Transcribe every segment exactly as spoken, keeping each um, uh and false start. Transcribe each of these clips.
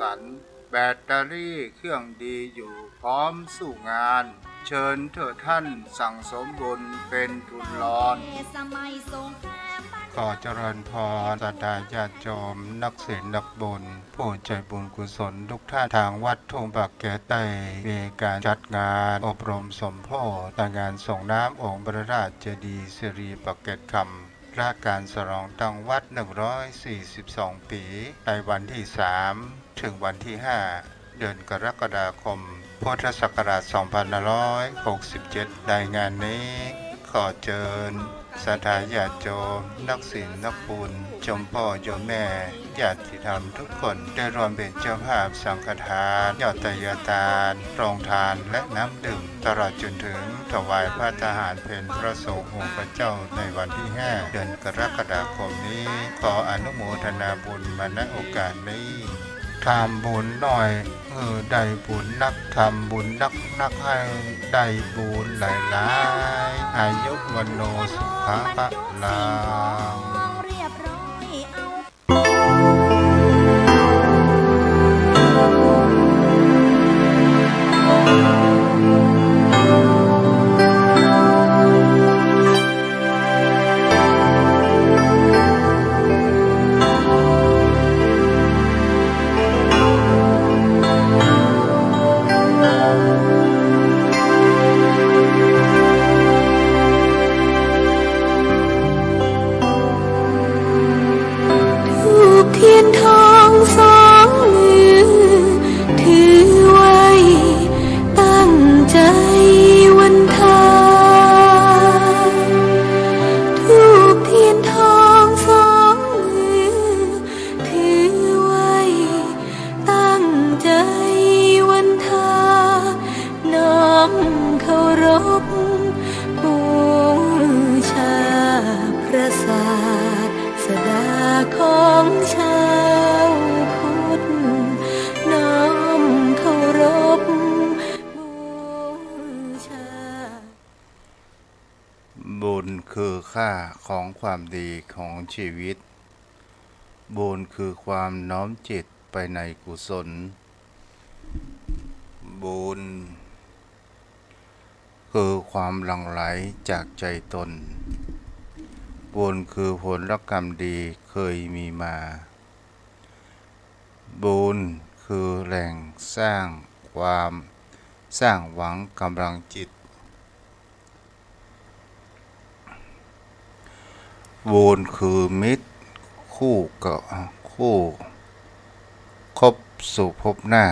สรรค์ แบตเตอรี่เครื่องดีอยู่ พร้อมสู้งาน เชิญเถอะท่านสั่งสมบุญเป็นทุนรอน ขอเจริญพร ศรัทธาญาติโยม นักศีลนักบุญ ผู้ใจบุญกุศลทุกท่าน ทางวัดทุ่งปากเกร็ดได้มีการจัดงานอบรมสมโภชในงานส่งน้ำองค์พระธาตุเจดีย์สิริปากเกร็ดคำ และการฉลองตั้งวัด หนึ่งร้อยสี่สิบสอง ปี๋ ในวันที่ สาม ถึงวันที่ ห้า เดือนกรกฎาคม พุทธศักราช สองพันห้าร้อยหกสิบเจ็ด ในงานนี้ ขอเจิญศรัทธาญาติโยม นักศีลนักบุญ โยมป้อโยมแม่ ญาติธรรมทุกคน ได้ร่วมเป็นเจ้าภาพสังฆทาน ยอดไตรยทาน โรงทาน และน้ำดื่ม ตลอดจนถึงถวายภัตตาหารเพลพระสงฆ์องค์พระเจ้าในวันที่ ห้า เดือนกรกฎาคมนี้ ขออนุโมทนาบุญมา ณ โอกาสนี้ ทำบุญน้อยหื้อได้บุญนัก ทำบุญนักๆ หื้อได้บุญหลายๆ อายุวัณโณสุขังพลัง ธูปเทียนทองสองมือ ถือไว้ตั้งใจ๋วันทา ธูปเทียนทองสองมือ ถือไว้ตั้งใจ๋วันทา น้อมเคารพบูชาพระศาสดาของชาวพุทธ น้อมเคารพบูชา บุญคือค่าของความดีของชีวิต บุญคือความน้อมจิตไปในกุศล บุญคือความหลั่งไหลจากใจตน บุญคือผลกรรมดีเคยมีมา บุญคือแหล่งสร้างความ สร้างหวังกำลังจิต บุญคือมิตรคู่เกาะ คู่คบสู่ภพหน้า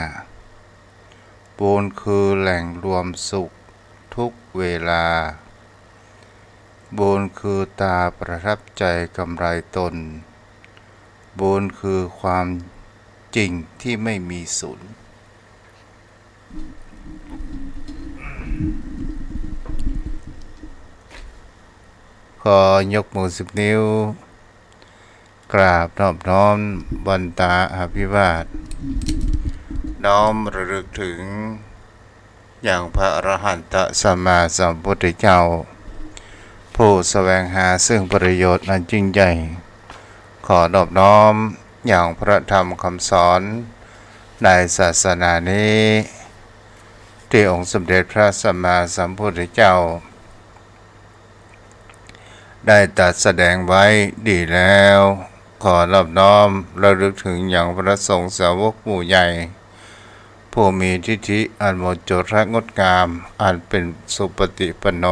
บุญคือแหล่งรวมสุขทุกเวลา บุญคือตาประทับใจ๋กำไรตน บุญคือความจริงที่ไม่มีศูนย์ ขอยกมือสิบนิ้ว กราบนอบน้อมวันตาอภิวาท น้อมระลึกถึง ยังพระอรหันตสัมมาสัมพุทธเจ้า ผู้แสวงหาซึ่งประโยชน์อันยิ่งใหญ่ ขอนอบน้อมยังพระธรรมคำสอนในศาสนานี้ ที่องค์สมเด็จพระสัมมาสัมพุทธเจ้า ได้ตรัสแสดงไว้ดีแล้ว ขอนอบน้อมระลึกถึงยังพระสงฆ์สาวกหมู่ใหญ่ ผู้มีทิฏฐิอันหมดจดและงดงาม อันเป็นสุปฏิปันโน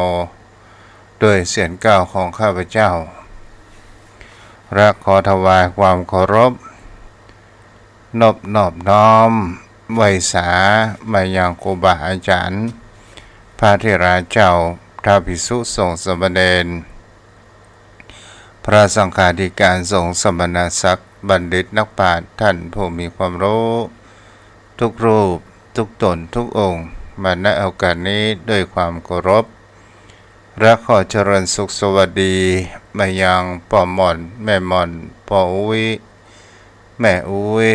ด้วยเสี้ยนเกล้าของข้าพเจ้า และขอถวายความเคารพ นบนอบน้อมไหว้สามายังครูบาอาจารย์ พระเถราเจ้า พระภิกษุสงฆ์สามเณร พระสังฆาธิการสงฆ์สมณศักดิ์ บัณฑิตนักปราชญ์ ท่านผู้มีความรู้ทุกรูป ทุกตน ทุกองค์ มา ณ โอกาสนี้ด้วยความเคารพ และขอเจริญสุขสวัสดีมายังป้อหม่อน แม่หม่อน ป้ออุ๊ย แม่อุ๊ย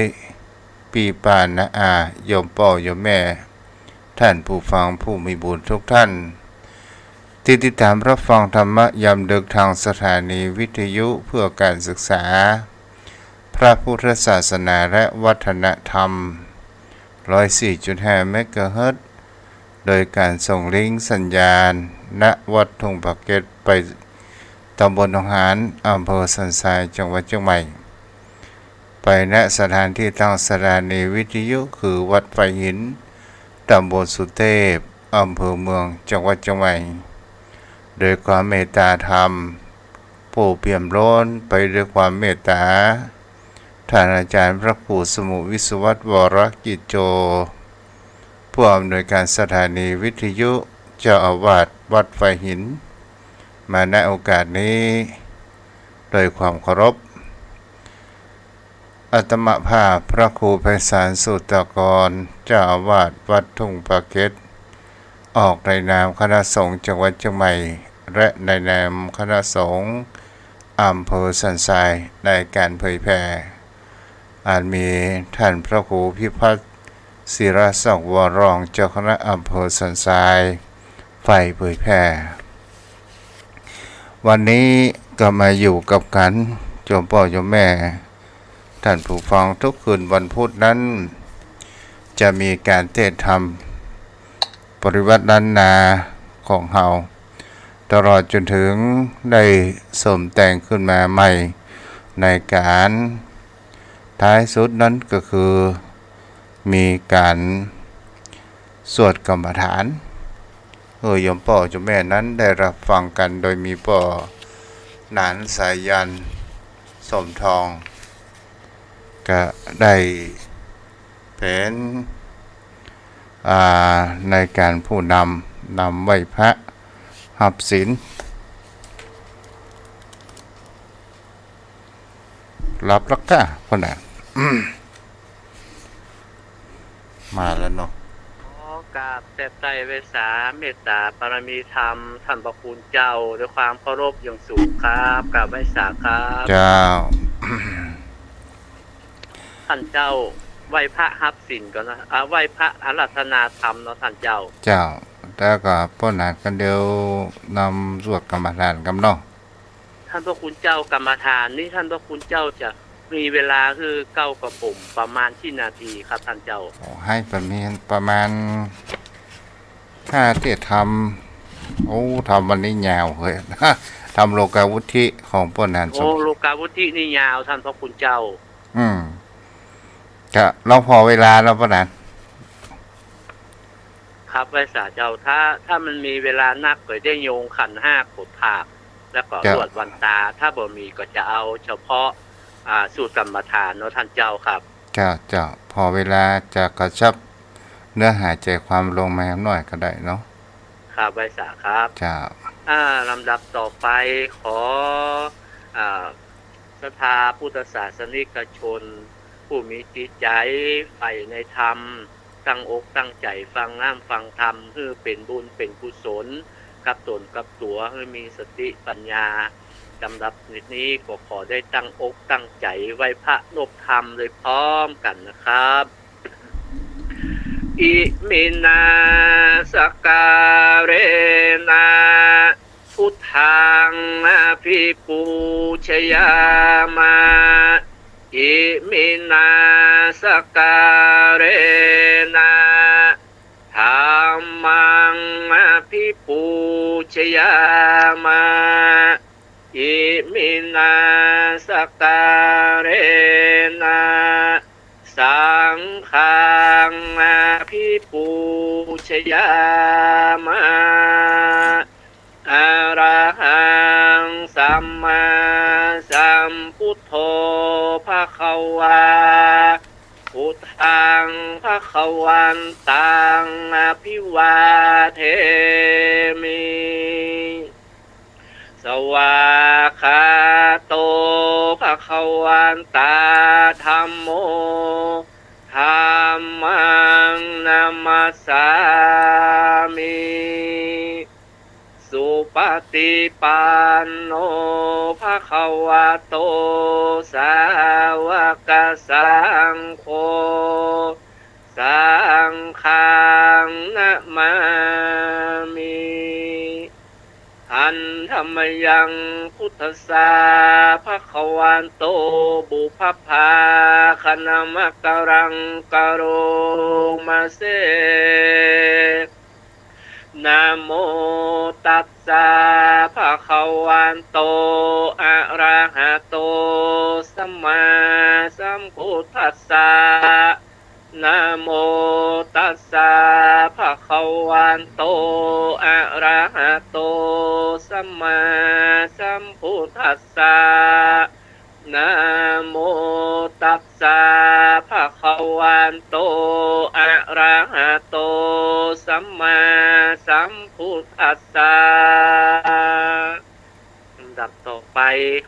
ปี้ป้าน้าอา โยมป้อโยมแม่ ท่านผู้ฟังผู้มีบุญทุกท่าน ที่ติดตามรับฟังธรรมะยามดึกทางสถานีวิทยุเพื่อการศึกษา พ พระพุทธศาสนาและวัฒนธรรม ร้อยสี่จุดห้าเมกะเฮิรตซ์ โดยการส่งลิงก์สัญญาณ ณ วัดทุ่งปาเก็ต ไปตำบลหนองหาน อำเภอสันทราย จังหวัดเชียงใหม่ ไป ณ สถานที่ตั้งสถานีวิทยุ คือวัดไฟหิน ตำบลสุเทพ อำเภอเมือง จังหวัดเชียงใหม่ โดยความเมตตาธรรม ผู้เปี่ยมล้นไปด้วยความเมตตา ท่านอาจารย์พระครูสมุห์ วิศวัฒน์ วรกิจโจ ผู้อำนวยการสถานีวิทยุ เจ้าอาวาสวัดไฟหิน มา ณ โอกาสนี้ โดยความเคารพ อาตมาภาพพระครูไพศาล สุตตากร เจ้าอาวาสวัดทุ่งปาเก็ต ออกในนามคณะสงฆ์จังหวัดเชียงใหม่ และในนามคณะสงฆ์อำเภอสันทราย ในการเผยแผ่ อันมีท่านพระครูพิพัฒน์ ศิรศักดิ์ วร รองเจ้าคณะอำเภอสันทราย ฝ่ายเผยแผ่ วันนี้ก็มาอยู่กับกัน โยมป้อโยมแม่ ท่านผู้ฟัง ทุกคืนวันพุธนั้น จะมีการเทศน์ธรรม ปริวรรตล้านนาของเฮา ตลอดจนถึงได้สมแต่งขึ้นมาใหม่ในการท้ายสุดนั้นก็คือ มีการสวดกรรมฐาน เออ โยมป้อโยมแม่นั้นได้รับฟังกัน โดยมีป้อหนานสายัณ สมทอง ก็ได้เป๋น อ่า ในการผู้นำ นำไหว้พระ ฮับศีล หลับแล้วก้า พ่อหนาน มาแล้วเนาะ ขอกราบแทบไตร้ไหว้สาเมตตาบารมีธรรม ท่านพระคุณเจ้า ด้วยความเคารพอย่างสูงครับ กราบไหว้สาครับ เจ้า ท่านเจ้า ไหว้พระฮับศีลก่อนนะ อ่า ไหว้พระอาราธนาธรรมเนาะท่านเจ้า เจ้า แล้วก็ป้อหนานก็เดี๋ยวนำสวดกรรมฐานกำเนาะ ท่านพระคุณเจ้า กรรมฐานนี้ท่านพระคุณเจ้าจะมีเวลาหื้อเก๊ากระผมประมาณกี่นาทีครับท่านเจ้า โอ้ หื้อประมาณ ประมาณ ถ้าจะทำ โอ้ ทำวันนี้ยาวเฮ้ย ทำโลกาวุฒิของป้อหนานสม โอ้ โลกาวุฒินี่ยาวท่านพระคุณเจ้า อืม ก็เราผ่อเวลาแล้วป้อหนาน ครับ ไหว้สาเจ้า ถ้า ถ้ามันมีเวลานักก็ได้โยงขันธ์ห้าโผฏฐัพพะ แล้วก็ เจ้า สวดวันตา ถ้าบ่มีก็จะเอาเฉพาะ อ่า สูตรกรรมฐานเนาะท่านเจ้าครับ เจ้า เจ้า ผ่อเวลาจะกระชับเนื้อหาใจความลงมาหน่อยก็ได้เนาะ ครับ ไหว้สาครับ เจ้า อ่า ลำดับต่อไปขอ อ่า ศรัทธาพุทธศาสนิกชน ผู้มีจิตใจใฝ่ในธรรม ตั้งอกตั้งใจ๋ฟังน้ำฟังธรรม หื้อเป๋นบุญเป๋นกุศลกับต๋นกับตั๋ว หื้อมีสติปัญญา ลำดับนี้ก็ขอได้ตั้งอกตั้งใจ๋ไหว้พระนบธรรมโดยพร้อมกั๋นนะครับ Iminā sakkārena buddhaṃ abhipūjayāma. Iminā sakkārena dhammaṃ abhipūjayāma. Iminā sakkārena saṅghaṃ abhipūjayāma. Arahaṃ sammāsambuddho bhagavā. Buddhaṃ bhagavantaṃ abhivādemi. Svākkhāto bhagavatā dhammo. Dhammaṃ namassāmi. Supaṭipanno bhagavato sāvakasaṅgho. Saṅghaṃ namāmi. Handa mayaṃ buddhassa bhag คะวะโต ปุพพาคะนะมะกะรัง กะโรมะเส นะโมตัสสะ ภะคะวะโต อะระหะโต สัมมาสัมพุทธัสสะ นะโมตัสสะ ภะคะวะโต อะระหะโต สัมมาสัมพุทธัสสะ นะโมตัสสะ ภะคะวะโต อะระหะโต สัมมาสัมพุทธัสสะ ลำดับต่อไป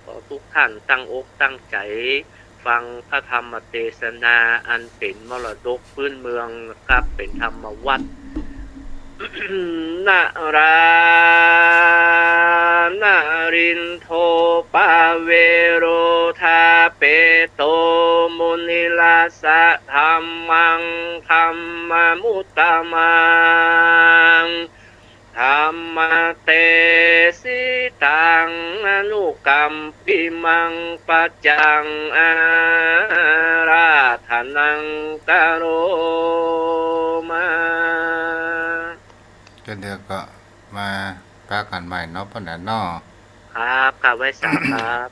ขอทุกท่านตั้งอกตั้งใจ๋ฟังพระธรรมเตสนาอันเป๋นมรดกพื้นเมืองนะครับ เป๋นธรรมวัตร นะรา นะรินโท ปะเวโรธา เปโต มุนิราสสะ ธัมมัง ธัมมะมุตตะมัง ธัมมะเตสิตัง อนุกัมปิมัง ปัจจัง อาราธะนัง กะโรมะ ก็เดี๋ยวก็มาปะกั๋นใหม่เนาะ ป้อหนาเนาะ ครับ กราบไหว้สาครับ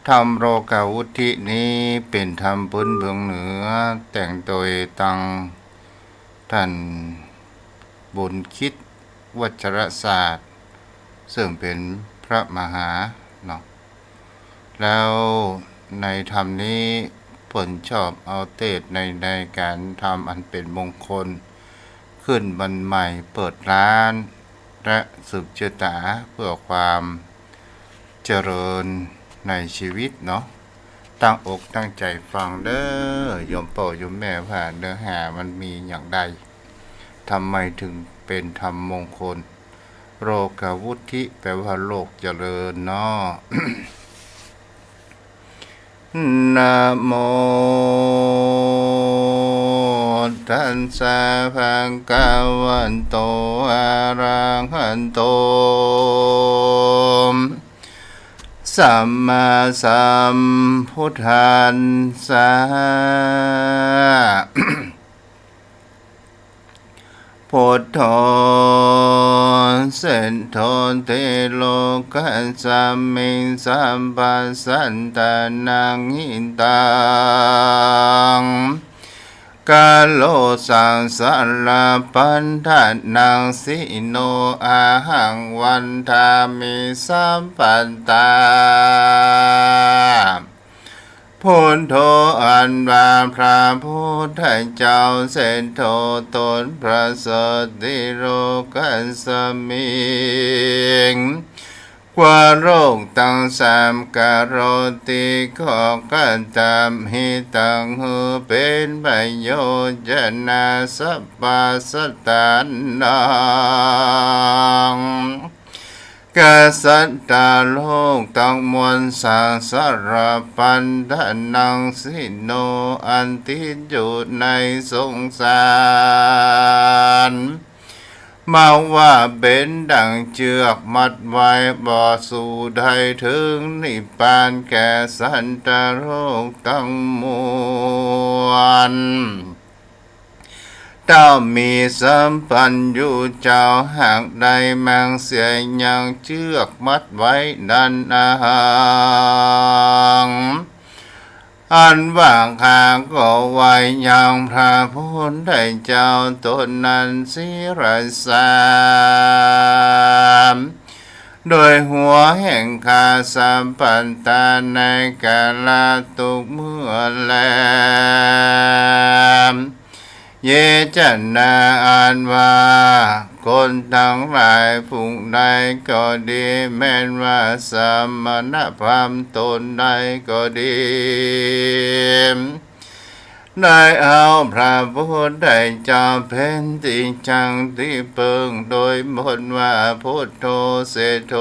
ธรรมโลกาวุตถินี้เป๋นธรรมพื้นเมืองเหนือ แต่งโดยตัง ท่านบุญคิด วัชรศาสตร์ ซึ่งเป๋นพระมหาเนาะ แล้วในธรรมนี้เปิ้นชอบเอาเตสน์ใน ในก๋านทำอันเป๋นมงคล ขึ้นบ้านใหม่ เปิดร้าน และสืบชะต๋าเพื่อความ เจริญในชีวิตเนาะ ตั้งอกตั้งใจ๋ฟังเด้อ โยมป้อโยมแม่ ว่าเนื้อหามันมีอย่างใด ทำไมถึงเป๋นธรรมมงคล โลกาวุตถิ แปลว่าโลกเจริญเนาะ นะโมตัสสะ ภะคะวะโต อะระหะโต สัมมาสัมพุทธัสสะ พุทโธ เสโธ ติโลกัสสะมิง สัพพะสัตตานัง หิตัง กะโร สังสารพันธะนัง สิโน อะหัง วันทามิ สัพพะตา พุทโธ อันว่าพระพุทธเจ้า เสโธ ตนประเสริฐ ติโลกัสสะมิง กว่าโลกตังสาม กะโรติ ก็กระทำ หิตัง หื้อเป๋นประโยชน์ จะนา สัพพะสัตตานัง กษัตริย์โลกตังมวล สังสารพันธะนัง สิโน อันติดอยู่ในสงสาร มาว่าเป๋นดั่งเจื้อกมัดไว้ บ่สู่ได้เถิงนิพพาน แก่สัตว์โลกตังมวล เต้ามีสัพพัญญูเจ้า หากได้แมงเสียยังเจื้อกมัดไว้นั้น อะหัง อันว่าข้าก็ไหว้ยังพระพุทธเจ้าตนนั้น ศิรสา โดยหัวแห่งข้า สัพพะตา ในกาละทุกเมื่อแล เย จะนา อันว่าคนตังหลายฝูงใดก็ดี แม้นว่าสมณพราหมณ์ตนใดก็ดี ได้เอาพระพุทธเจ้าเป๋นตี้จั้งตี้เปิง โดยบนว่าพุทโธ เสโธ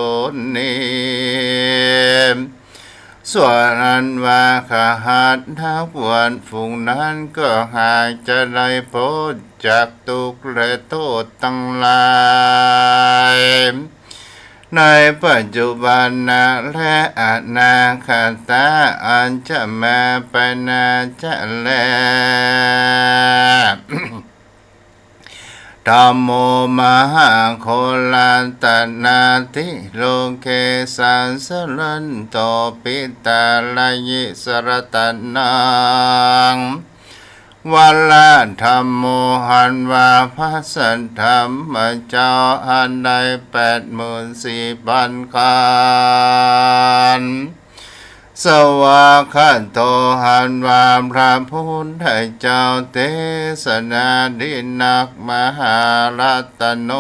นี้ ส่วนอันว่าขหัตถ์นักบวชฝูงนั้นก็หากจะได้ป๊นจากทุกข์และโทษตังหลาย ในปัจจุบันนะและอนาคตะอันจะมาไปนาจะแล ธัมโม มหาโคลาตนาติ โลเก สัสสะรันโต ปิตาลายิสะระตะนัง วะระ ธัมโม หันว่าพระสัทธรรมเจ้าอันได้แปดหมื่นสี่พันขันธ์ สวากขาโต หันว่าพระพุทธเจ้าเตสนาดีนัก มหารัตโน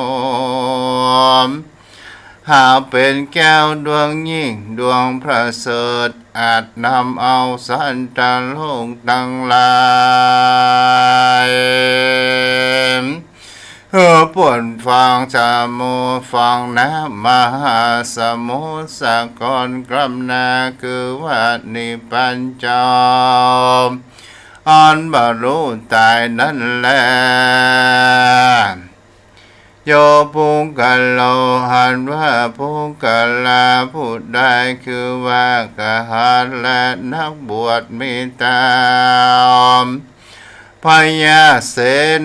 หาเป๋นแก้วดวงยิ่งดวงประเสริฐ อาจนำเอาสัตว์โลกตังหลาย หื้อป๊นฟัง สาโม ฟังนะ มหาสมุทรสากรกำนา คือว่านิพพานเจ้า อันบรรลุต๋ายนั้นแล โย ปุคคโล หันว่าปุคคละผู้ใด คือว่ากษัตริย์และนักบวชมีต๋าม พญาเส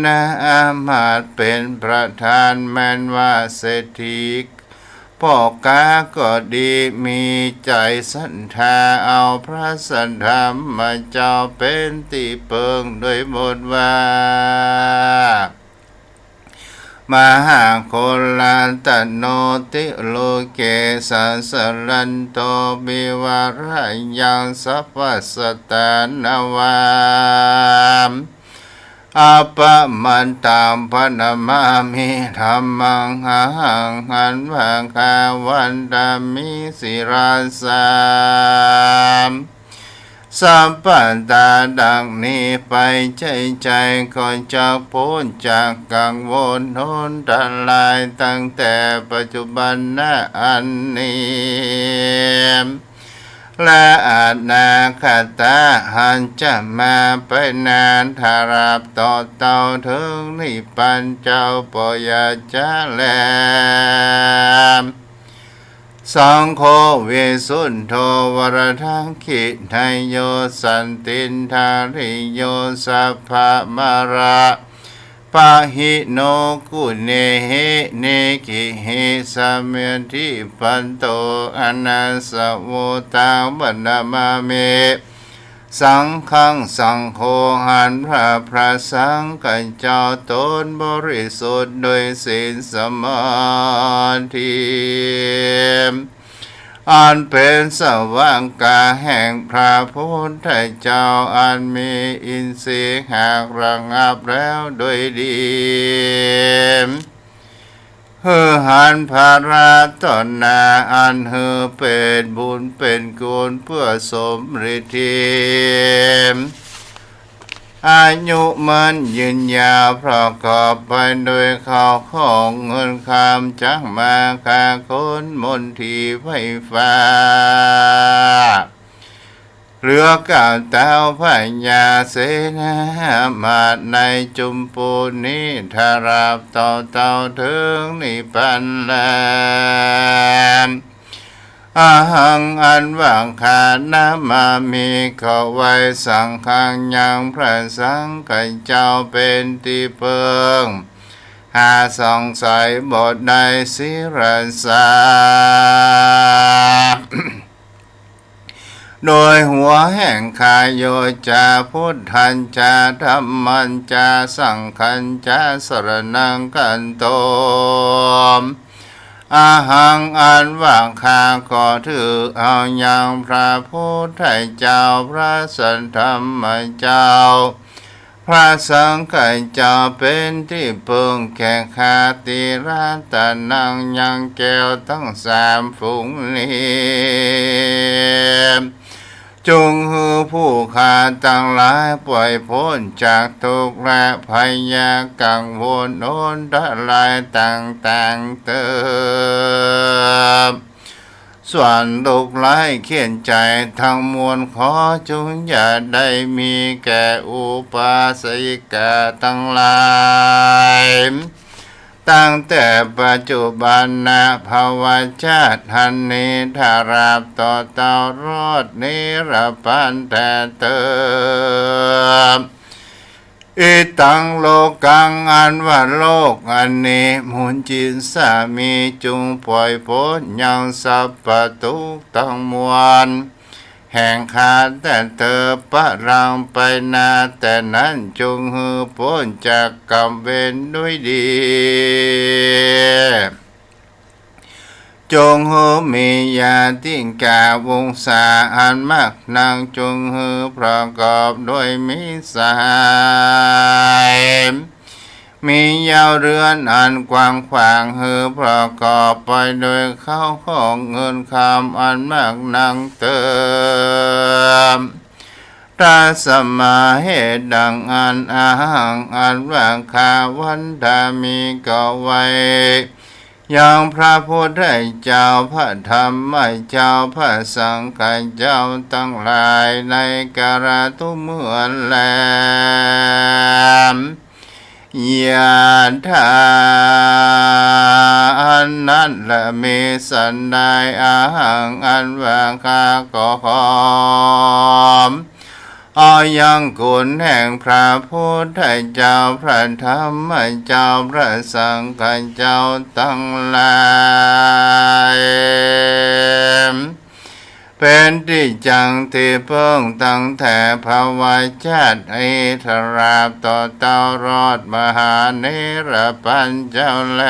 นาอามาตย์เป๋นประธาน แม้นว่าเศรษฐี ป้อก๊าก็ดี มีใจ๋ศรัทธาเอาพระสัทธรรมเจ้าเป๋นตี้เปิง โดยบทว่า มหาโคลาตโนติ โลเก สัสสะรันโต ปิวะระยัง สัพพะสัตตานะวา อัปปะมาตัง พะนะมามิ ธัมมัง อหัง หันว่าข้าวันตามิ ศิรสา สัพพะตา ดังนี้ไป ใจ้ใจ้ก็จักป๊นจากกังวลอันตราย ตั้งแต่ปัจจุบันนะอันนี้ และอนาคตะอันจะมาไปนาน ตราบต่อเต้าเถิงนิพพานเจ้าปอยาจะแล สังโฆ วิสุทโธ วรทักขิณเยโย สันตินทาริโย สัพพะมาระ ปะหิโน กุเณหิ เนกิหิ สะเมทธิ ปัตโต อะนะสะโว ตัง พะนะมามิ สังฆัง สังโฆ หันว่าพระสังฆเจ้าต๋นบริสุทธิ์โดยศีลสมาธิ อันเป๋นสาวกาแห่งพระพุทธเจ้า อันมีอินทรีย์หากระงับแล้วโดยดี หื้อหันภาระต้นนา อันหื้อเป๋นบุญเป๋นกุลเปื้อสมฤทธิ อายุมั่นยืนยาว ประกอบไปโดยข้าวของเงินคำ จักมาฆาขนมนทิยไพร่ฟ้า เหลือกล่าวเต้าพญาเสนาอามาตย์ในจุมปูนี้ ตราบต่อเต้าเถิงนิพพานแล อะหัง อันว่าข้า นะมามิ ขอไหว้ สังฆัง ยังพระสังฆเจ้าเป๋นตี้เปิง หาสงสัยบ่ได้ ศิรสา โดยหัวแห่งข้า โย จา พุทธัญจา ธัมมัญจา สังฆัญจา สรณังคันโต อะหัง อันว่าข้าขอถือเอายังพระพุทธเจ้า พระสัทธรรมเจ้า พระสังฆเจ้าเป๋นตี้เปิงแก่ข้า ติรัตนัง ยังแก้วตึงสามฝูงนี้ จุ่งหื้อผู้ข้าตังหลายป่วยป๊นจากทุกข์และภัยยากังวลอันตรายต่างๆ เต๊อะ ส่วนทุกข์ร้ายเคียดใจ๋ตังมวล ขอจุ่งอย่าได้มีแก่อุบาสิกาตังหลาย ตั้งแต่ปัจจุบันนะ ภวชาติอันนี้ ตราบต่อเต้ารอดนิรภัยแต๊เต๊อ อิตัง โลกัง อันว่าโลกอันนี้ มุญญินสา มี จุ่งป่อยป๊นยังสัพพะตุ๊กข์ตังมวล แห่งข้าแต๊เต๊อ ปะรัง ไปนาแต่นั้น จุ่งหื้อป๊นจากกรรมเวรด้วยดี จุ่งหื้อมีญาติกาวงศาอันมากนัก จุ่งหื้อประกอบด้วยมิตรสหาย มีเย้าเรือนอันกว้างขวาง หื้อประกอบไปด้วยข้าวของเงินคำอันมากนักเต๊อ ตัสมา เหตุดังอั้น อะหัง อันว่าข้า วันทามิ ก็ไว้ ยังพระพุทธเจ้า พระธรรมเจ้า พระสังฆเจ้าตังหลาย ในกาลทุกเมื่อแล ยะถา อันนั้นแหละ มิฉันใด อะหัง อันว่าข้าก็ขอ เอายังคุณแห่งพระพุทธเจ้า พระธรรมเจ้า พระสังฆเจ้าตังหลาย เป๋นตี้จั้งตี้เปิ้งตั้งแต่ภวชาตินี้ ตราบต่อเต้ารอดมหานิรภัยเจ้าแล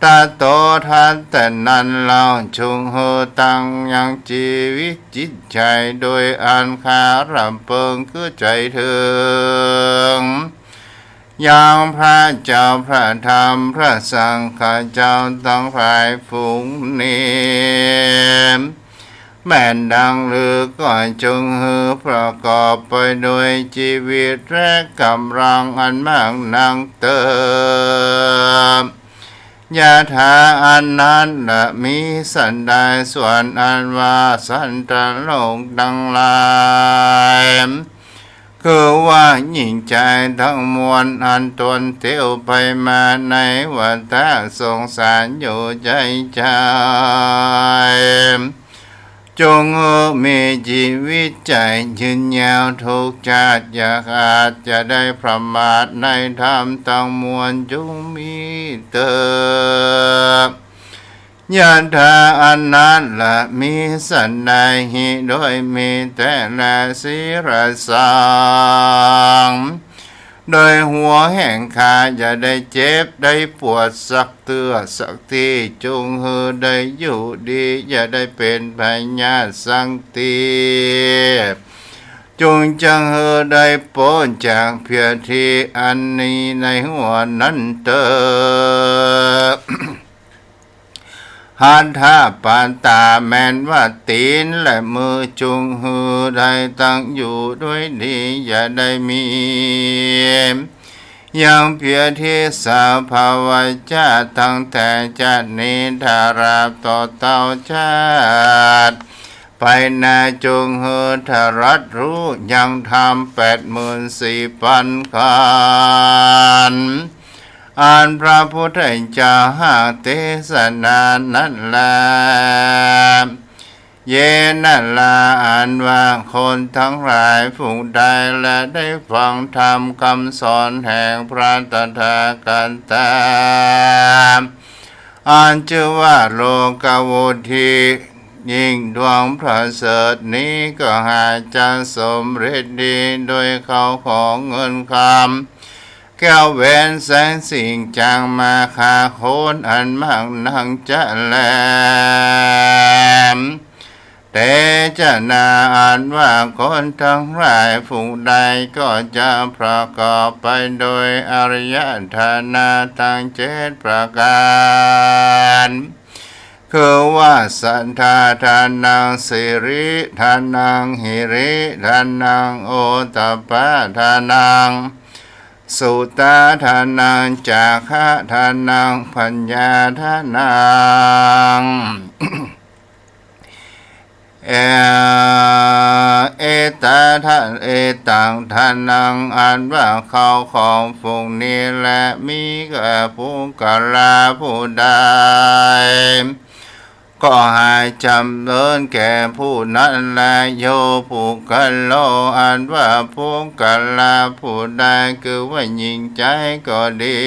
ตะโต ถัดแต่นั้นเล่า จุ่งหื้อตั้งยังจีวิตจิตใจ๋ โดยอันข้าลำเปิ้งคือใจ๋เถิง ยังพระเจ้า พระธรรม พระสังฆเจ้าตังหลายฝูงนี้ แม่นดังลือ ก็จุ่งหื้อประกอบไปโดยจีวิตและก๋ำลังอันมากนักเต๊อ ยะถา อันนั้นแหละ มิฉันใด ส่วนอันว่าสัตว์โลกตังหลาย คือว่าหญิงจายตังมวล อันตนเตียวไปมาในวัฏสงสารอยู่ใจ๋ใจ๋ จุ่งหื้อมีจีวิตใจ๋ยืนยาวทุกชาติ อย่าขาด อย่าได้ประมาทในธรรมตังมวลจุ่งมีเต๊อ ยะถา อันนั้นแหละ มิฉันใด หิ โดยมีแต๊แล ศิรสัง โดยหัวแห่งข้า อย่าได้เจ็บได้ปวดสักเตื้อสักที จุ่งหื้อได้อยู่ดี อย่าได้เป๋นพยาธิสักที จุ่งจั้งหื้อได้ป๊นจากเพียรที่อันนี้ในหัวนั้นเต๊อ หัตถปาตา แม่นว่าตี๋นและมือ จุ่งหื้อได้ตั้งอยู่ด้วยดี อย่าได้มี ยังเพียรที่สภาวะชาติตั้งแต่ชาตินี้ ตราบต่อเต้าชาติไปหน้า จุ่งหื้อตรัสรู้ยังธรรมแปดหมื่นสี่ปันขันธ์ อันพระพุทธเจ้าหากเตสนานั้นแล เยนะลา อันว่าคนตังหลายฝูงใดแล ได้ฟังธรรมกำสอนแห่งพระตถาคตา อันจื้อว่าโลกวิทู่ ยิ่งดวงประเสริฐนี้ ก็หาจะสำเร็จดีโดยเข้าของเงินคำ แก้วแหวนแสงสิ่งจักมาคาโคนอันมากนักจะแล เตจะนา อันว่าคนตังหลายฝูงใด ก็จะประกอบไปโดยอริยทานะตังเจ็ดประก๋าน คือว่า สัทธาทานัง สิริทานัง หิริทานัง โอตตัปปะทานัง สุตตาทานัง จาคะทานัง ปัญญาทานัง เอ เอ เอตาทะ เอตัง ทานัง อันว่าข้าวของฝูงนี้แล มีแก่ปุคคลาผู้ใด ก็ให้จำเริญแก่ผู้นั้นแล โย ปุคคโล อันว่าปุคคลาผู้ใด คือว่าหญิงใจ๊ก็ดี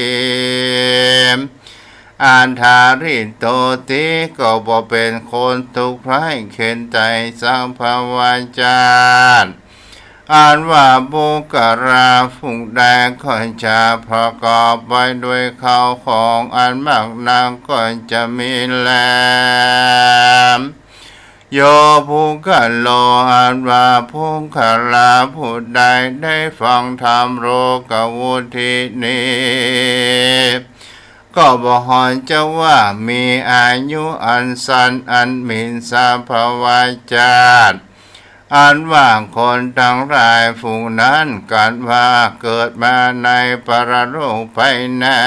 อัฏฐาริโตติ ก็บ่เป๋นคนทุกข์ร้ายเข็ญใจสัก ภวชาติ อันว่าปุคคลาผู้ใดก็จะประกอบไปด้วยข้าวของอันมากนักก็จะมีแล โย ปุคคโล อันว่าปุคคลาผู้ใดได้ฟังธรรมโลกวุตตินี้ ก็บ่ฮอนจะว่ามีอายุอันสั้นอันหมิ่นสัก ภวชาติ อันว่าคนตังหลายฝูงนั้น กั๋นว่าเกิดมาในปรโลกไปนา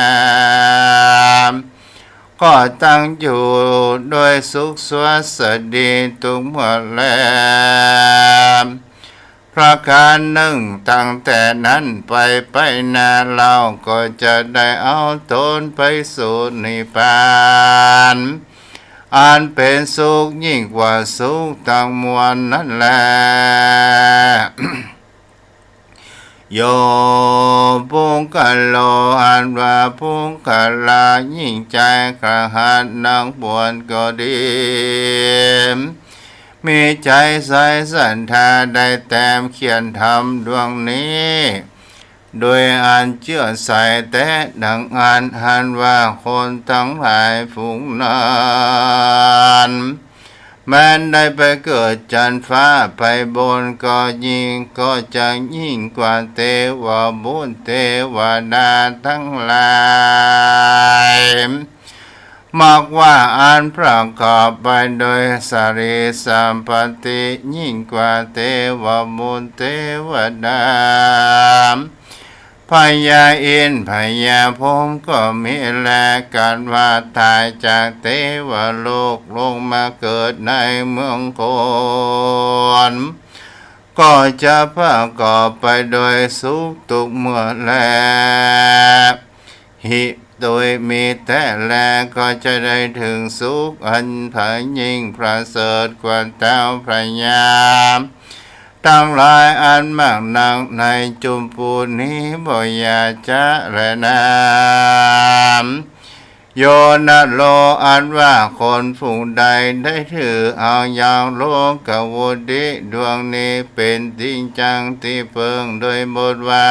ก็ตั้งอยู่โดยสุขสวัสดีทุกเมื่อแล ประก๋านนึ่ง ตั้งแต่นั้นไปไปนาเล่า ก็จะได้เอาตนไปสู่นิพพาน อันเป๋นสุขยิ่งกว่าสุขตังมวลนั้นแล โย ปุคคโล อันว่าปุคคลายิ่งใจ๋คฤหัสถ์นักบวชก็ดี มีใจ๋ใสศรัทธาได้แตมเขียนธรรมดวงนี้ โดยอันเจื้อใสแต๊ดังอั้น อันว่าคนตังหลายฝูงนั้น แม้นได้ไปเกิดจั๊นฟ้าไปบนก็ยิ่ง ก็จะยิ่งกว่าเตวบุตรเตวดาตังหลาย มากว่าอันประกอบไปโดยสรีสัมปัตติ ยิ่งกว่าเตวบุตรเตวดา พญาอินทร์พญาพรหมก็มีแล กั๋นว่าต๋ายจากเตวโลกลงมาเกิดในเมืองคน ก็จะประกอบไปโดยสุขทุกเมื่อแล หิ โดยมีแต๊แล ก็จะได้เถิงสุขอันเป๋นยิ่งประเสริฐกว่าเต้าพญาตังหลายอันมากนักในจุมปูนี้บ่อย่าจ๊าแลนา โย นโล อันว่าคนฝูงใดได้ถือเอายังโลกวุตติดวงนี้เป๋นตี้จั้งตี้เปิง โดยบทว่า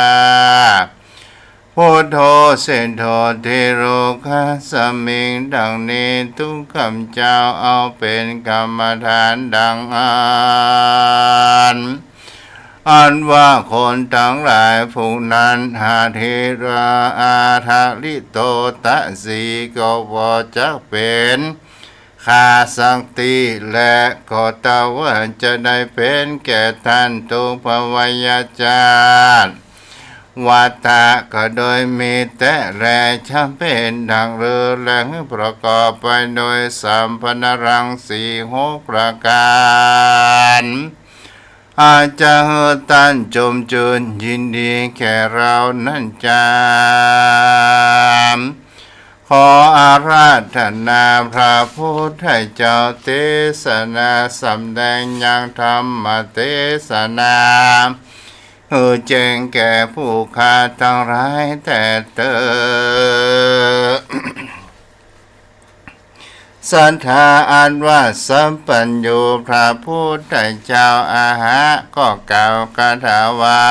พุทโธ เสโถ ติโรคสมิง ดังนี้ ทุกข้าพเจ้าเอาเป๋นกรรมฐานดังอั้น อันว่าคนตังหลายฝูงนั้น หาทีราอาทาริโตตะสี ก็บ่จักเป๋น ข้าสักที และก็เต้าว่าจะได้เป๋นแก่ต้านทุกภวยชาติ วัฏฏะ ก็โดยมีแต๊แล จะเป๋นดังฤๅและประกอบไปโดยสัมพันธรังสีหกประก๋าน อาจจะหื้อต้านจมจื้นยินดีแก่เฮานั้นจาม ขออาราธนาพระพุทธเจ้าเตสนาสำแดงยังธรรมเตสนา หื้อแจ้งแก่ผู้ข้าตังหลายแต๊เต๊อะ ศรัทธาอันว่าสัพพัญญูพระพุทธเจ้าอาหะ ก็กล่าวคาถาว่า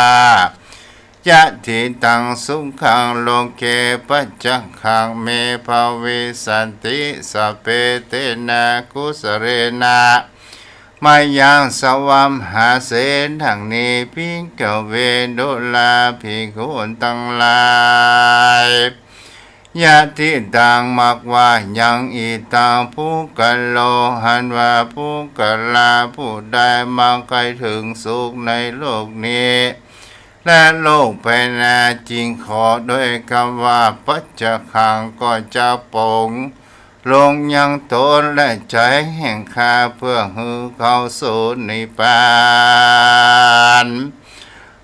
ยะถิตังสุขังโลเก ปัจจักขัง เม ภวิสสติ สัพเพ เตนะ กุสสะเลนะ มะยัง สะวัมหาเส ดังนี้ ภิกขเว ดูราภิกขุตังหลาย ยะถิตัง มากว่ายัง อิตัง ปุคคโล อันว่าปุคคละผู้ใด มักใค่เถิงสุขในโลกนี้ และโลกไปหน้า จึงขอด้วยกำว่า ปัจจักขัง ก็จะปง ลงยังต๋นและใจ๋แห่งข้า เปื้อหื้อเข้าสู่นิพพาน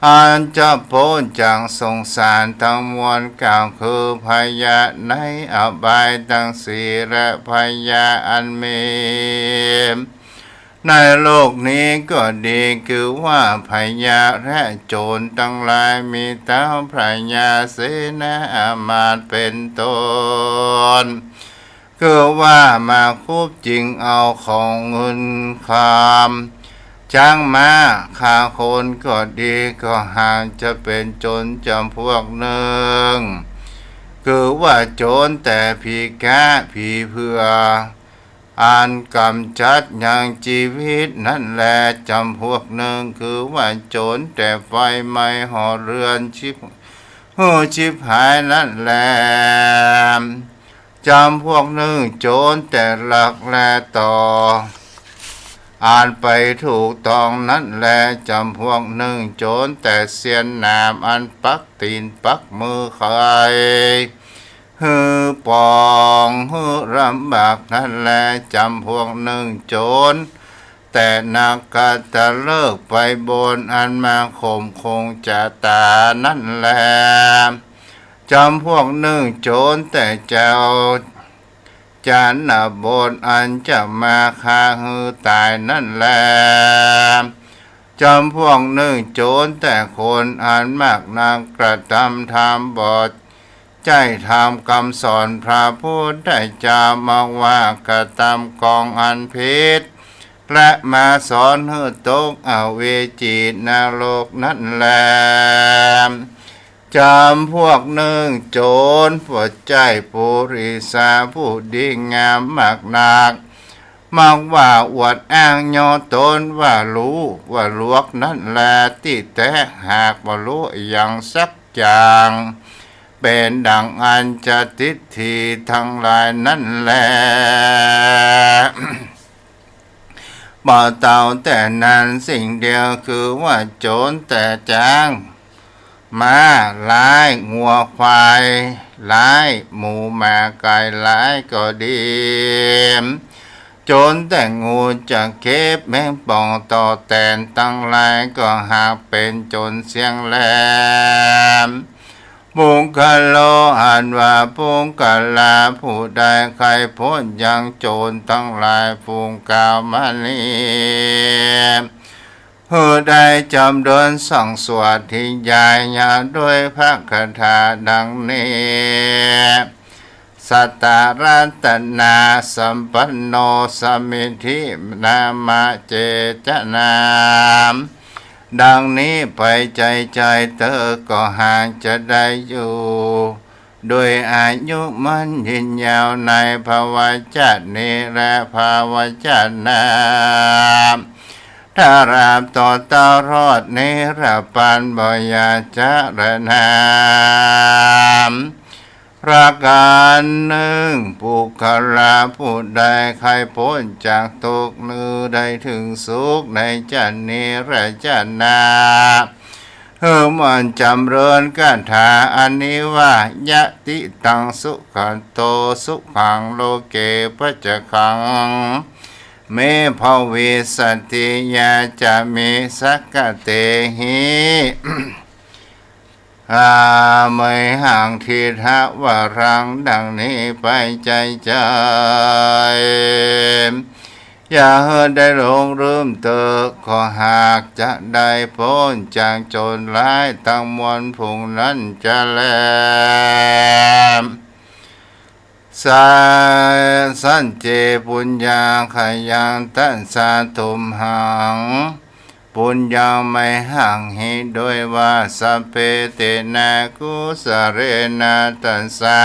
อันจะป๊นจากสงสารตังมวล กล่าวคือพยาในอบายตังสี่ และพยาอันมีในโลกนี้ก็ดี คือว่าพยาและโจ๋รตังหลาย มีเต๊าพญาเสนาอามาตย์เป๋นต้น คือว่ามาคุบจิงเอาของเงินคำ จ๊างม้า ฆ่าคนก็ดี ก็หากจะเป๋นโจ๋รจ๋ำพวกนึ่ง คือว่าโจ๋รแต่ผีก๊า ผีเผื่อ อันก๋ำจัดยังจีวิตนั้นแล จ๋ำพวกนึ่ง คือว่าโจ๋รแต่ไฟไหม้หอเฮือน ชิบ หื้อชิบหายนั้นแล จ๋ำพวกนึ่ง โจ๋รแต่หลักแลต่อ อันไปถูกต้องนั้นแล จ๋ำพวกนึ่ง โจ๋รแต่เสี้ยนหนาม อันปักตี๋นปักมือใค่หื้อปองหื้อลำบากนั้นแล จ๋ำพวกนึ่ง โจ๋รแต่นักขัตฤกษ์ไปบน อันมาข่มคงจะต๋านั้นแล จ๋ำพวกนึ่ง โจ๋รแต่เจ้าจ๋านบท อันจะมาฆ่าหื้อต๋ายนั้นแล จ๋ำพวกนึ่ง โจ๋รแต่คนอันมากนัก กระตำธรรมบ่ใจ้ธรรมกำสอนพระพุทธเจ้า มาว่ากระตำกองอันผิด และมาสอนหื้อตกอเวจีนรกนั้นแล จ๋ำพวกนึ่ง โจ๋รบ่ใจ้ปุริสาผู้ดีงามมากนัก มักว่าอวดอ้างยอต๋นว่าฮู้ว่าหลวกนั้นแล ตี้แต๊หากบ่ฮู้อะหยังสักอย่าง เป๋นดั่งอันจะทิฏฐิตังหลายนั้นแล บ่เต้าแต่นั้นสิ่งเดียว คือว่าโจ๋รแต่จ๊าง ม้าหลาย งัวควายหลาย หมูหมาไก่หลายก็ดี โจ๋รแต่งูจะเข็บแมงป่องต่อแตนตังหลาย ก็หากเป๋นโจ๋รเสี้ยงแหลม ปุคคโล อันว่าปุคคละผู้ใดใค่ป๊นยังโจ๋รตังหลาย ฝูงกล่าวมานี้ หื้อได้จ๋ำเริญสั่งสวดทิยายาโดยพระคาถาดังนี้ สัตตรัตนาสัมปันโน สมิทธินามะเจตนา ดังนี้ไปใจ้ใจ้เต๊อะ ก็หากจะได้อยู่ โดยอายุมั่นยืนยาวในภวชาตินี้และภวชาติหน้า ตราบต่อเต้ารอดนิรปันบ่อย่าจะระนาม ประก๋านนึ่ง ปุคคละผู้ใดใค่ป๊นจากตุ๊กข์ หื้อได้เถิงสุขในจาตินี้และจาติหน้า หื้อม่วนจ๋ำเริญคาถาอันนี้ว่า ยะติตังสุขันโต สุขังโลเกปัจจคัง เม ภวิสสติ ยาจะเม สักขะเตหิ อา เมหัง ทิฏฐะวารัง ดังนี้ไปใจ้ใจ้ อย่าหื้อได้หลงลืมเต๊อะ ก็หากจะได้ป๊นจากโจ๋รร้ายตังมวลฝูงนั้นจะแล สา สันเจ ปุญญาขยัง ตัสสะ ตุมหัง ปุญญัง มหัง หิ โดยว่า สัพเพ เตนะ กุสะเลนะ ตัสสะ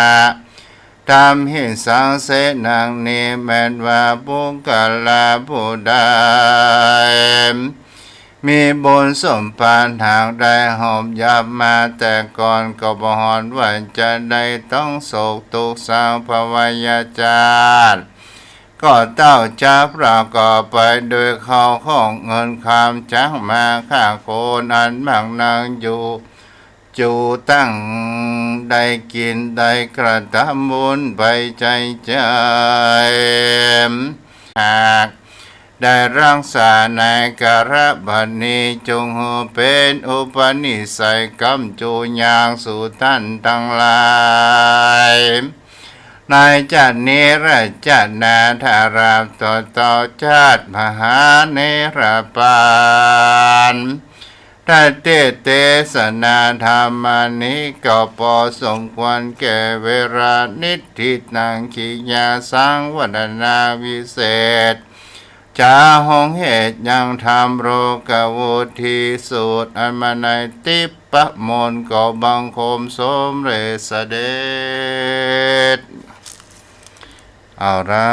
ธรรมหิ สัง เส ดังนี้ แม่นว่า ปุคคละผู้ใด มีบุญสมบัติหากได้หอบหยาบมาแต่ก่อน ก็บ่หวั่นว่าจะได้ต้องโศกตุ๊กข์เศร้าภวยาจาติ ก็เต้าจะประกอบไปโดยข้าวของเงินคำ จ๊างมาฆ่าคนอันมากนักอยู่ จูตั้งได้กิ๋นได้กระทำบุญไปใจ๋ใจ๋ หากได้รักษาในกาละบัดนี้ จงหื้อเป๋นอุปนิสัยกำจูอย่างสู่ต้านตังหลาย ในจาตินี้และจาติหน้า ถ้าตราบต่อเต้าจาติมหานิรปาน ถ้าเตเตสนาธรรมานี้ ก็ปอสมควรแก่เวลา นิฏฐิตัง กิริยาสังวทนาวิเศษ จะหงเหตุยังธรรมโลกาวุฒี สูตรอันมาในทิพย์มนต์ ก็บังคมสมเร็จเสด็จ เอาละ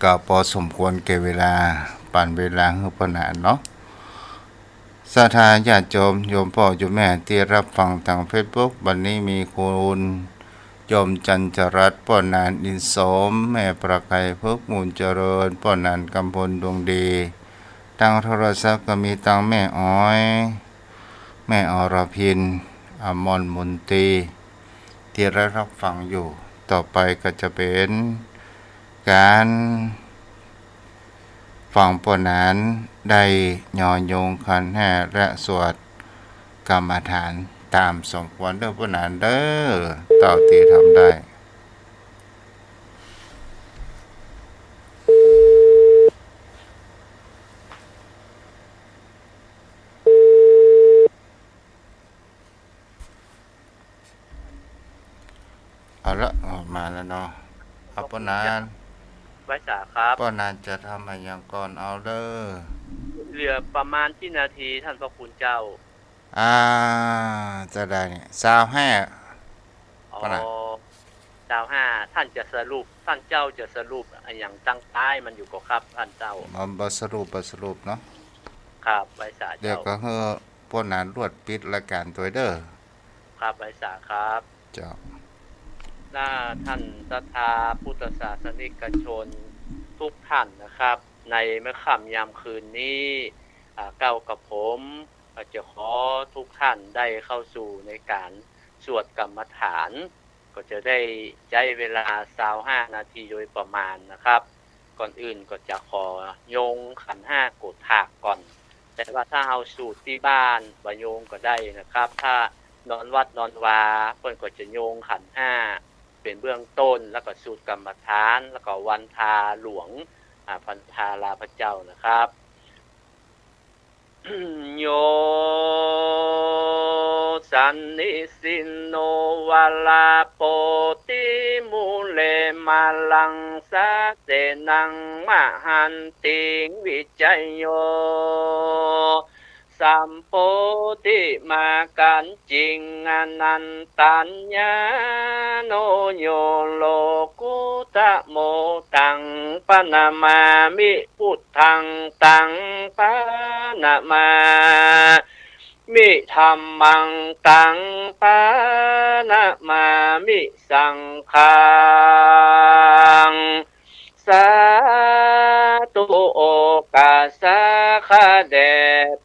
ก็ปอสมควรแก่เวลา ปันเวลาหื้อป้อหนานเนาะ ศรัทธาญาติโยม โยมป้อโยมแม่ตี้ฮับฟังตางเฟซบุ๊ก วันนี้มีคุณโยมจันจรัตน์ ป้อหนานอินสม แม่ประไกร พฤกษ์มูลเจริญ ป้อหนานกำพลดวงดี ตางโทรศัพท์ก็มีตางแม่อ๋อย แม่อรพิน อมรมนตรี ตี้ฮับฟังอยู่ ต่อไปก็จะเป๋นก๋านฟังป้อหนานได้ยอโยงขันธ์ห้าและสวดกรรมฐานต๋ามสมควรเด้อป้อหนานเด้อ เต้าตี้ทำได้ เอาละ ออกมาแล้วเนาะ เอาป้อหนาน ไหว้สาครับ ป้อหนานจะทำอะหยังก่อน เอาเด้อ เหลือประมาณกี่นาทีท่านพระคุณเจ้า อ่า จะได้เนี่ย ซาวห้า อ๋อ ป้อหนาน ซาวห้า ท่านจะสรุป ท่านเจ้าจะสรุปอะหยังตางท้ายมันอยู่ก่อครับท่านเจ้า บ่ บ่สรุป บ่สรุปเนาะ ครับ ไหว้สาเจ้า เดี๋ยวก็หื้อป้อหนานลวดปิดรายก๋านตวยเด้อ ครับ ไหว้สาครับ เจ้า ถ้าท่านศรัทธาพุทธศาสนิกชนทุกท่านนะครับ ในเมื่อค่ำยามคืนนี้ อ่า เก๊ากับผมก็จะขอทุกท่านได้เข้าสู่ในก๋านสวดกรรมฐาน ก็จะได้ใจ๊เวลาซาวห้านาทีโดยประมาณนะครับ ก่อนอื่นก็จะขอโยงขันธ์ห้าโกฏฐากก่อน แต่ว่าถ้าเฮาสูดตี้บ้านบ่โยงก็ได้นะครับ ถ้านอนวัดนอนวา เปิ้นก็จะโยงขันธ์ห้าเป๋นเบื้องต้น แล้วก็สูดกรรมฐาน แล้วก็วันทาหลวง อ่า วันทาลาพระเจ้านะครับ โย สันนิสินโน วาราโปติ มูเล มาลัง สาเสนัง มหันติง วิจโย สัมโพธิ มากัญจิง อนันตัญญาโน โย โลกุตโม ตัง ปะนะมามิ พุทธัง ตัง ปะนะมามิ ธัมมัง ตัง ปะนะมามิ สังฆัง สาธุ โอกาสาขะแด่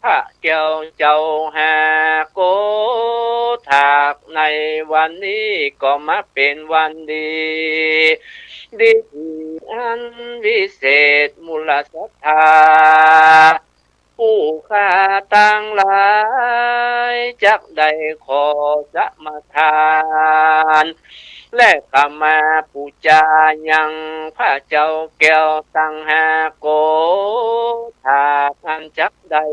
พระแก้วเจ้าห้าโกฏฐาก ในวันนี้ก็มาเป๋นวันดี ดีอันวิเศษ มูลศรัทธา ผู้ข้าตังหลายจักได้ขอสมาทาน และขมาปู๋จายังพระเจ้าแก้วตังห้าโกฏฐาก อันจักได้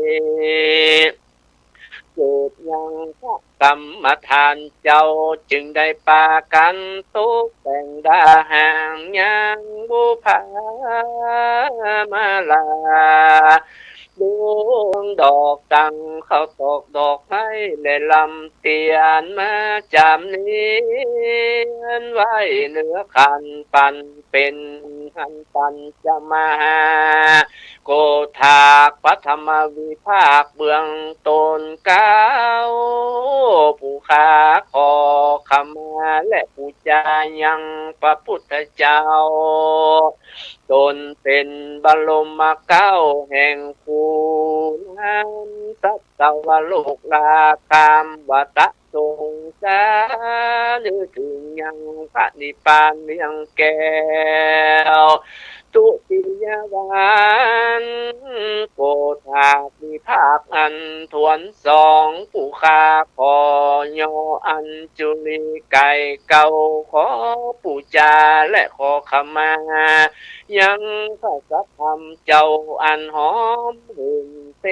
เกิดยังพระกรรมฐานเจ้า จึงได้ปากั๋นตกแต่งดาหางยังบุปผามาลา ดวงดอกตังข้าวตอกดอกไม้ และลำเตียนมาจ๋ำเนียนไว้เหนือขัน ปันเป๋นขันธ์ปัญจมหาโกฏฐาก ปฐมวิภาคเบื้องต้นเก้า ผู้ข้าขอขมาและปู๋จายัง พระพุทธเจ้า ตนเป๋นบรมเกล้าแห่งคูนั้น สัตวโลกราคามวตะสงสาร นึกเถิงยังพระนิพพานเวียงแก้ว ทุติยวัน โกฏฐากวิภาคอันถ้วนสอง ผู้ข้าขอย่ออัญจุลีไก่เกล้า ขอปู๋จาและขอขมา ยังพระสัทธรรมเจ้าอันหอมหื่น เต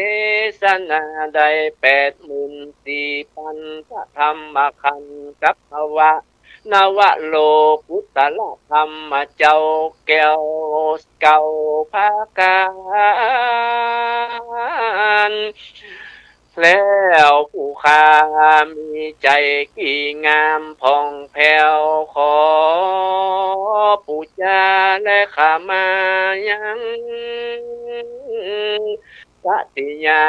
สนาได้แปดหมื่นสี่ปัน พระธรรมขันธ์กับพระนวโลกุตตรธรรมเจ้าแก้วเก้าประก๋าน แล้วผู้ข้ามีใจ๋กี่งามผ่องแผ้ว ขอปู๋จาและขมายัง ตติยา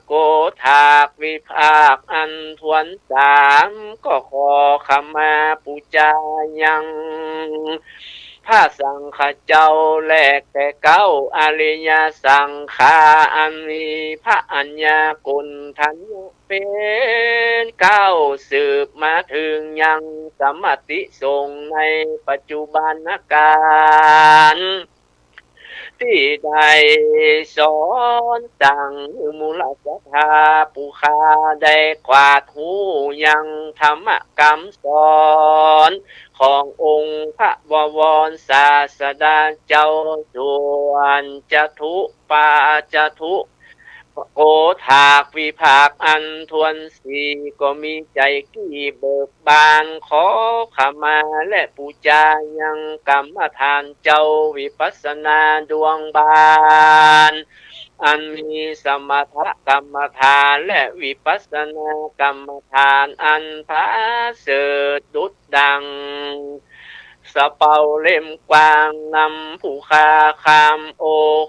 โกฏฐากวิภาคอันถ้วนสาม ก็ขอขมาปู๋จายัง พระสังฆเจ้าและแก่เกล้าอริยสังฆา อันมีพระอัญญาโกณฑัญญะเป๋นเกล้า สืบมาเถิงยังสมณติสงฆ์ในปัจจุบันกาล ตี้ได้สอนสั่งหื้อมูลศรัทธาผู้ข้าได้ขวาดฮู้ยังธรรมกำสอน ขององค์พระบวรศาสดาเจ้า ส่วนจตุปาจตุ โกฏฐากวิภาคอันถ้วนสี่ ก็มีใจ๋กี่เบิกบาน ขอขมาและปู๋จายังกรรมฐานเจ้าวิปัสสนาดวงบาน อันมีสมถกรรมฐานและวิปัสสนากรรมฐานอันผาเสริฐดุจดังสะเปาเล่มกว้าง นำผู้ข้าข้ามโอ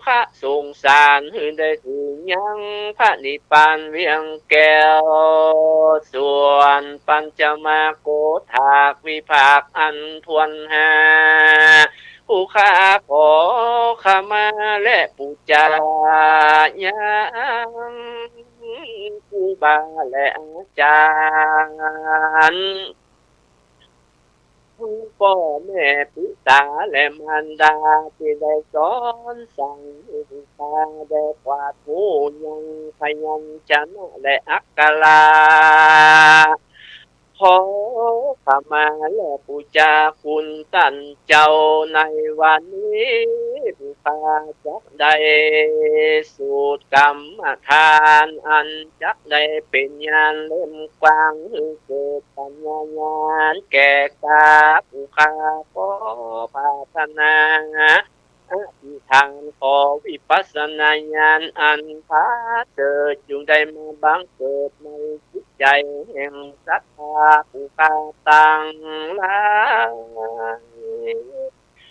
คะสงสาร หื้อได้เถิงยังพระนิพพานเวียงแก้ว ส่วนปัญจมโกฏฐากวิภาคอันถ้วนห้า ผู้ข้าขอขมาและปู๋จายังครูบาและอาจ๋ารย์ ทั้งป้อแม่ปิต๋าและมารดา ตี้ได้สอนสั่งหื้อข้าได้ขวาดฮู้ยังพยัญชนะและอักขระ ขอขมาและปู๋จาคุณต้านเจ้า ในวันนี้ผู้ข้าจักได้สูตรกรรมฐาน อันจักได้เป๋นญาณเล่มกว้าง หื้อเกิดปัญญาญาณแก่ข้า ผู้ข้าขอปรารถนา อธิษฐานขอวิปัสสนาญาณอันผาเสริฐ จุ่งได้มาบังเกิดในจิตใจ๋แห่งศรัทธาผู้ข้าตังหลาย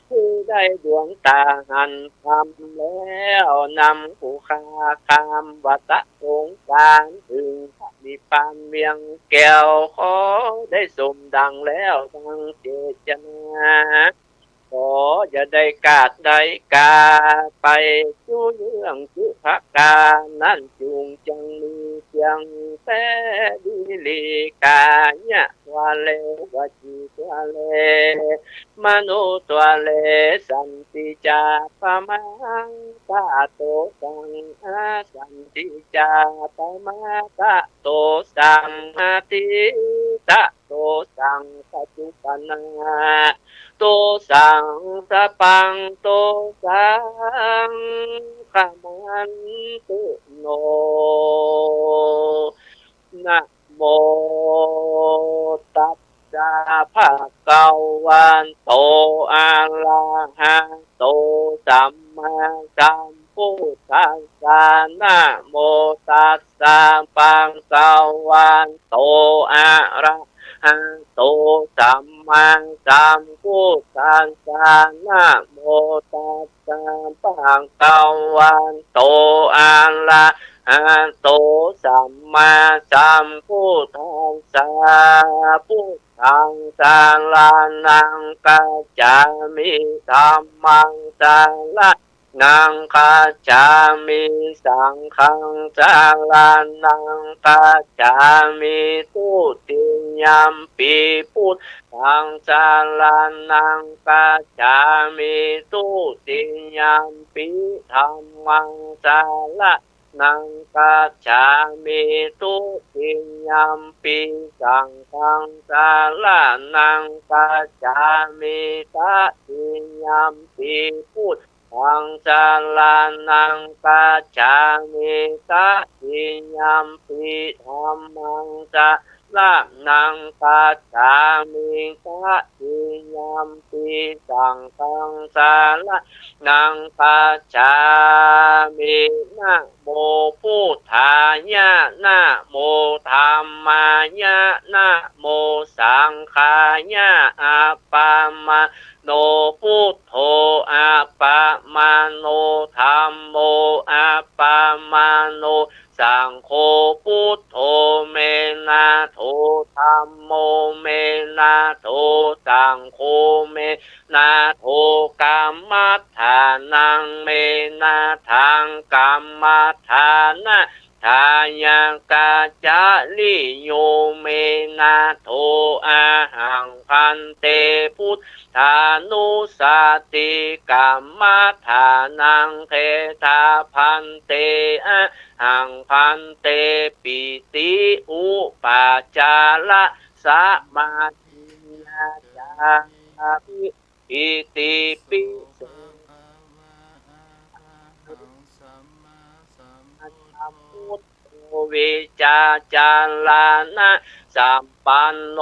ผู้ได้ดวงต๋าหันธรรมแล้ว นำผู้ข้าข้ามวัฏสงสาร เถิงพระนิพพานเวียงแก้ว ขอได้สมดังแล้วดังเจตนา ขออย่าได้ขาดได้กาไป จุเรื่องจุประก๋านนั้น จุ่งจังมีเพียงแต่ดีลี ก๋ายะทวาเร วจีทวาเร มโนทวาเร สันติจาปะมาตะโตสัง อาสันติจาปะมาตะโตสัง อตีตะโตสัง ปัจจุปันนะโตสัง สัพพังโตสัง ขมันตุโน นะโมตัสสะ ภะคะวะโต อะระหะโต สัมมาสัมพุทธัสสะ นะโมตัสสะ ภะคะวะโต อะระหะโต สัมมาสัมพุทธัสสะ นะโมตัสสะ ภะคะวะโต อะระหะโต สัมมาสัมพุทธัสสะ พุท ธังสะระณังคัจฉามิ ธัมมังสะระณังคัจฉามิ สังฆังสะระณังคัจฉามิ ทุติยัมปิพุทธังสะระณังคัจฉามิ ทุติยัมปิธัมมังสะระณังคัจฉามิ ทุติยัมปิสังฆังสะระณังคัจฉามิ ตติยัมปิพุทธังสะระณังคัจฉามิ ตติยัมปิธัมมังสะระณังคัจฉามิ ตติยัมปิสังฆังสะระณังคัจฉามิ นะโมพุทธายะ นะโมธัมมายะ นะโมสังฆายะ อัปปะมาโณ พุทโธ อัปปะมาโณ ธัมโม อัปปะมาโณ สังโฆ พุทโธ เม นะโถ ธัมโม เม นะโถ สังโฆ เม นะโถ กัมมัฏฐานัง เม นะถัง กัมมัฏฐานะ ทายะกัจจริโย เม นะโถ อะหัง ภันเต พุทธานุสสะติ กัมมัฏฐานัง เทถา ภันเต อะหัง ภันเต ปิติ อุปาจาระ สะมาธิยาจามิ อิติปิโส ภะคะวา อะระหัง สัมมาสัมพุทโธ วิชชาจารณะสัมปันโณ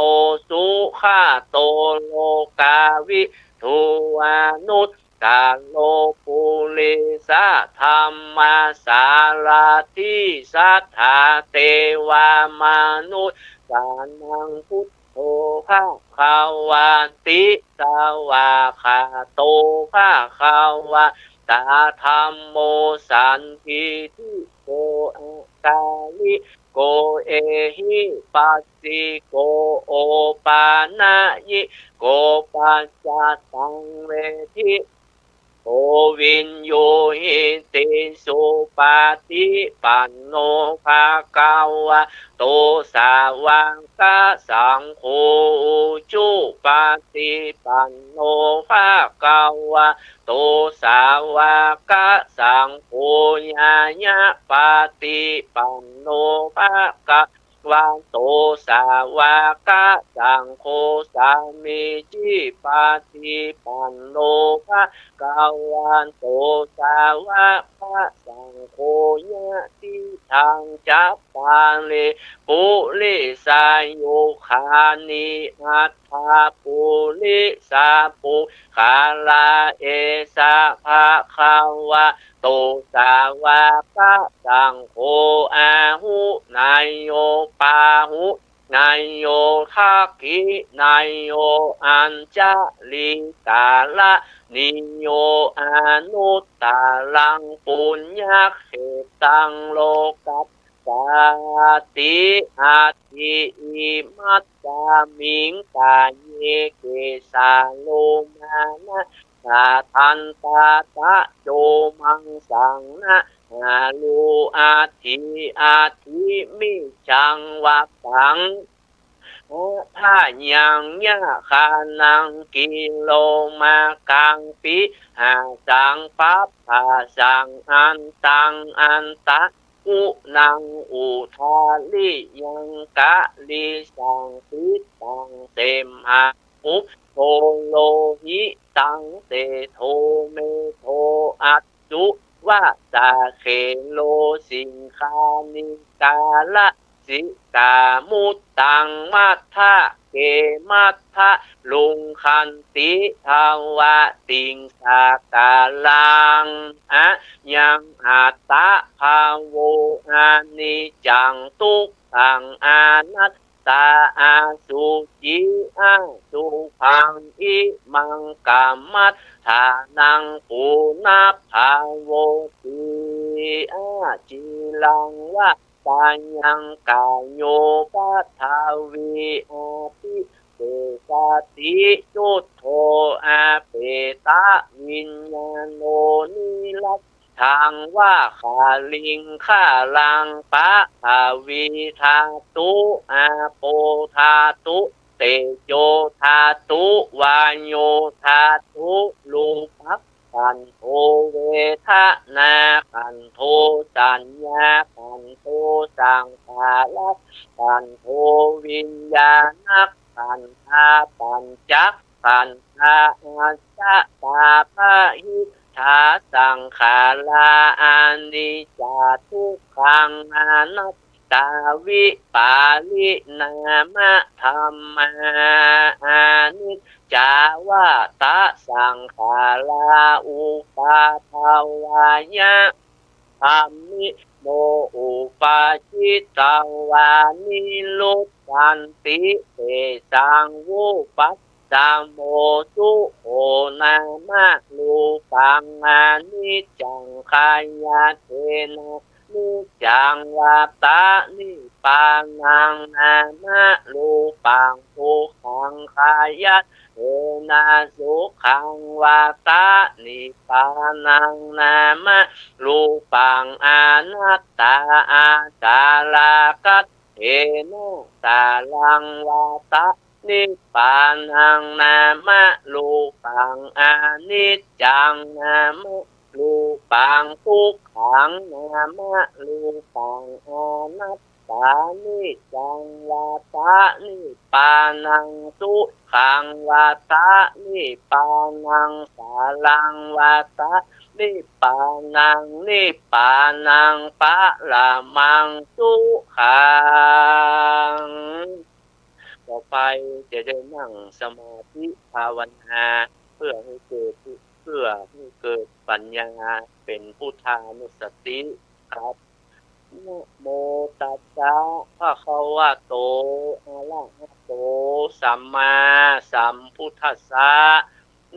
สุขะโต โลกาวิทู อนุตตะโร ปุริสะธัมมะสารถิ สัทธาเตวะมะนุสสานัง พุทโธ ภะคะวาติ สวากขาโต ภะคะวาตา ธัมโม สันทิฏฐิโก อะกาลิโก เอหิปัสสิโก โอปะนะยิโก ปัจจตัง เวทิโต วิญญูหิติ สุปะฏิปันโณ ภะคะวะโต สาวกสังโฆ อุจุปะฏิปันโณ ภะคะวะโต สาวกสังโฆ ญาณปะฏิปันโณ ภะคะวะโต สาวกสังโฆ สามีจิปะฏิปันโณ ภะคะวะโต สาวกสังโฆ ยะถิตัง จัตตาริ ปุริสายุคานิ อัตถะ ปุริสะปุคคละ เอสะ ภะคะวะโต สาวกสังโฆ อาหุเนยโย ปาหุเนยโย ทักขิเนยโย อัญชลีกะระณีโย อนุตตะรัง ปุญญะเขตตัง โลกัสสาติ อัตถิ อิมัสสะมิง กาเย เกสา โลมา นะ ขา ทันตา ตะโจ มังสัง นะ หารู อัตถิ อัตถิ มิจฉัง วัตถัง อะถะยัง ยะคานัง กิโลมากัง ปิหาสัง ปัปผาสัง อันตัง อันตะ กุณัง อุทาริยัง กะลิสัง ปิตตัง เสมหะ ปุพโพ โลหิตัง เสโท เมโท อัจจุ วะสา เขโร สิงคานิกา ละสิกา มุตตัง มัทธะ เก มัทธะลุง ขันติ ทวะติง สากาลัง อะยัง อัตตะ ภาโว อนิจจัง ตุ๊กขัง อนัตตา อสุจิ อสุภัง อิมัง กัมมัฏฐานัง ปุณัพพะโวติ อะจิรัง วะตายัง กาโย ปะทะวี อะภิ เสสะติ จุตโธ อเปตวิญญาโณ นิรัจฉัง วะคะลิงคะรัง ปะถวีธาตุ อาโปธาตุ เตโจธาตุ วาโยธาตุ รูปัสสันโธ เวทนาขันโธ สัญญาขันโธ สังขารัสสันโธ วิญญาณขันธา ปัญจขันธา อัจจตา บะหิดฐา สังขารา อนิจจา ทุกขัง อนัตตา วิปาริณามะธัมมา อนิจจาวะตะ สังขารา อุปาทวายะธัมมิโน อุปาทิตวา นิรุฏฐันติ เตสัง วุปัสสโม สุโข นามะรูปัง อนิจจัง ขยัตเถนะ นิจจัง วะตะ นิพพานัง นามะรูปัง ทุกขัง ขยัตเถนะ สุขัง วะตะ นิพพานัง นามะรูปัง อนัตตา อาสารากัตเถนะ สารัง วะตะ นิพพานัง นามะรูปัง อนิจจัง นามะรูปัง ทุกขัง นามะรูปัง อนัตตา นิจจัง วะตะ นิพพานัง สุขัง วะตะ นิพพานัง สารัง วะตะ นิพพานัง นิพพานัง ปะระมัง สุขัง ต่อไปจะได้นั่งสมาธิภาวนา เพื่อหื้อเกิด เพื่อหื้อเกิดปัญญาเป๋นพุทธานุสติครับ นะโมตัสสะ ภะคะวะโต อะระหะโต สัมมาสัมพุทธัสสะ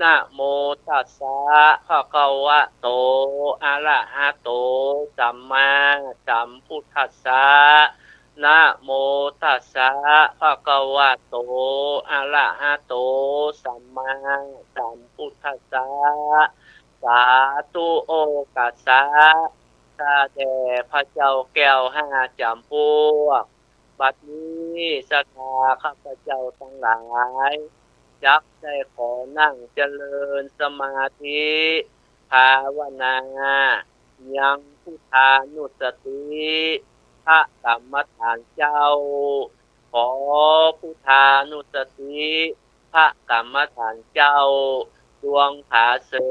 นะโมตัสสะ ภะคะวะโต อะระหะโต สัมมาสัมพุทธัสสะ นะโมตัสสะ ภะคะวะโต อะระหะโต สัมมาสัมพุทธัสสะ สาธุโอกัสสะ ข้าแต่พระเจ้าแก้วห้าจ๋ำปวก บัดนี้ศรัทธาข้าพเจ้าตังหลาย จักได้ขอนั่งเจริญสมาธิภาวนา ยังพุทธานุสติ พระกรรมฐานเจ้า ขอพุทธานุสติ พระกรรมฐานเจ้า ดวงผาเสริ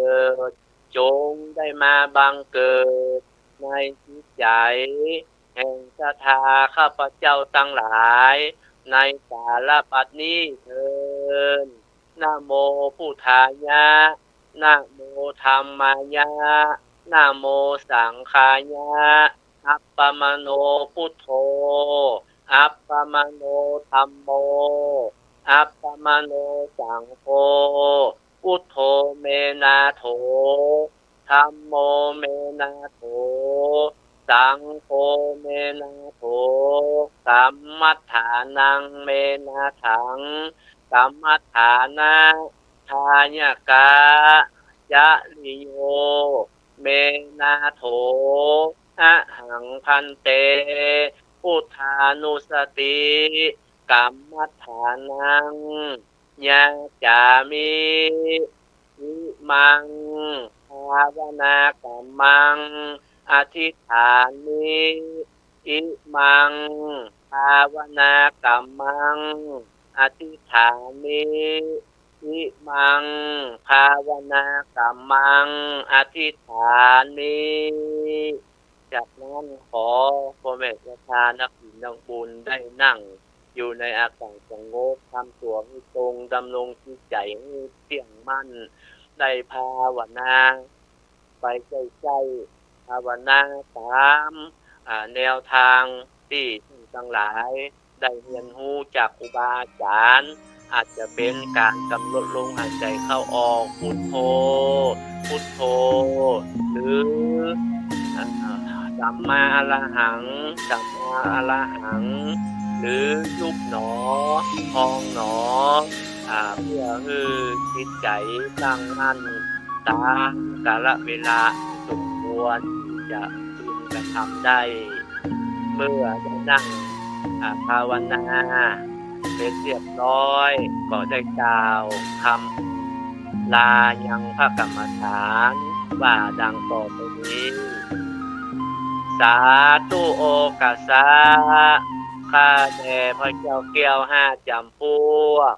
ฐ จงได้มาบังเกิดในจิตใจ๋แห่งศรัทธาข้าพเจ้าตังหลาย ในกาลบัดนี้เทอญ นะโมพุทธายะ นะโมธัมมายะ นะโมสังฆายะ อัปปมาโณพุทโธ อัปปมาโณธัมโม อัปปมาโณสังโฆ พุทโธเมนาโถ ธัมโมเมนาโถ สังโฆเมนาโถ กัมมัฏฐานังเมนาถัง กัมมัฏฐานะ ทายะกะ จริโย เมนาโถ อะหังภันเต พุทธานุสติ กัมมัฏฐานัง ยาจามิ อิมัง ภาวนากัมมัง อธิฏฐามิ อิมัง ภาวนากัมมัง อธิฏฐามิ อิมัง ภาวนากัมมัง อธิฏฐามิ จากนั้นขอพ่อแม่ศรัทธานักศีลนักบุญได้นั่งอยู่ในอาการสงบ ทำตั๋วหื้อตรง ดำรงจิตใจ๋หื้อเตี้ยงมั่น ได้ภาวนา ไปใจ๊ๆ ภาวนาต๋าม อ่า แนวตางตี้ตังหลายได้เฮียนฮู้จากครูบาอาจ๋ารย์ อาจจะเป๋นก๋านก๋ำหนดลมหายใจ๋เข้าออก พุทโธ พุทโธ หรือ อ่า สัมมาอะระหัง สัมมาอะระหัง หรือยุบหนอ พองหนอ อ่า เพื่อหื้อจิตใจ๋ตั้งมั่นต๋ามกาละเวลาสมควรตี้จะพึงกระทำได้ เมื่อได้นั่ง อ่า ภาวนาเสร็จเรียบร้อย ก็ได้กล่าวกำลายังพระกรรมฐานว่าดังต่อไปนี้ สาธุโอกัสสะ ข้าแต่พระเจ้าแก้วห้าจ๋ำพวก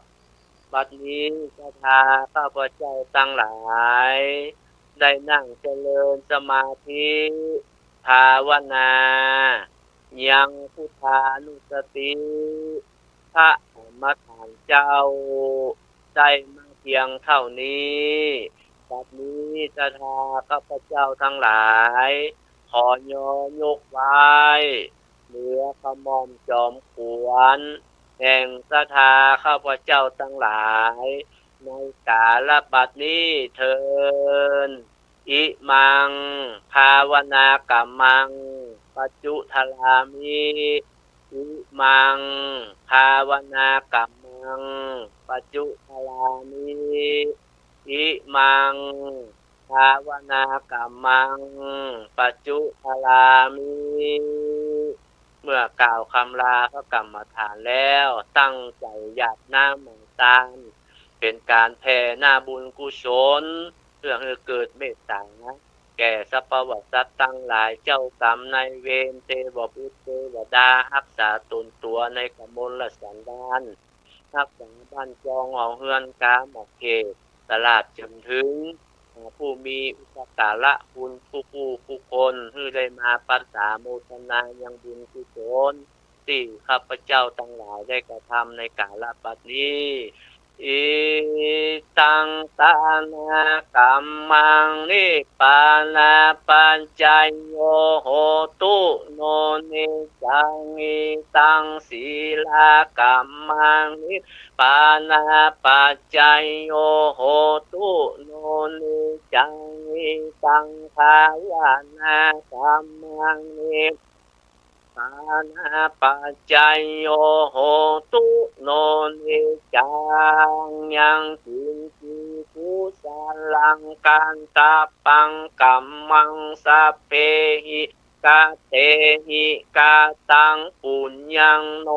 บัดนี้ศรัทธาข้าพเจ้าตังหลาย ได้นั่งเจริญสมาธิ ภาวนา ยังพุทธานุสติ พระกรรมฐานเจ้า ได้มาเพียงเต้านี้ บัดนี้ศรัทธาข้าพเจ้าตังหลาย ขอยอยกไว้ เหนือกระหม่อมจอมขวัญ แห่งศรัทธาข้าพเจ้าตังหลาย ในกาละบัดนี้เทอญ อิมัง ภาวนากัมมัง ปัจจุทารามิ อิมัง ภาวนากัมมัง ปัจจุทารามิ อิมัง ภาวนากัมมัง ปัจจุทารามิ เมื่อกล่าวคำลาพระกรรมฐานแล้ว ตั้งใจ๋หยาดน้ำหมั่นตาน เป๋นก๋านแผ่หน้าบุญกุศล เพื่อหื้อเกิดเมตต๋า แก่สรรพสัตว์ตังหลาย เจ้ากรรมนายเวร เตวบุตรเตวดา ฮักษาต๋นตั๋วในกมลสันดาน ฮักษาบ้านจองหอเฮือนกามเขต ตลอดจนเถิง อ่า ผู้มีอุปการะคุณกู้ๆ กู้คน หื้อได้มาประสาโมทนายังบุญกุศล ตี้ข้าพเจ้าตังหลายได้กระทำในกาละบัดนี้ อิตังทานากัมมัง นิพพานาปัจจโย โหตุ โน นิจจัง อิตังสีลากัมมัง นิพพานาปัจจโย โหตุ โน นิจจัง อิตังภาวนากัมมัง นิพพานาปัจจโย โหตุ โน นิจจัง ยังกิญจิ กุสลัง กัตตะปัง กัมมัง สัพเพหิ กะเตหิ กะตัง ปุญญัง โน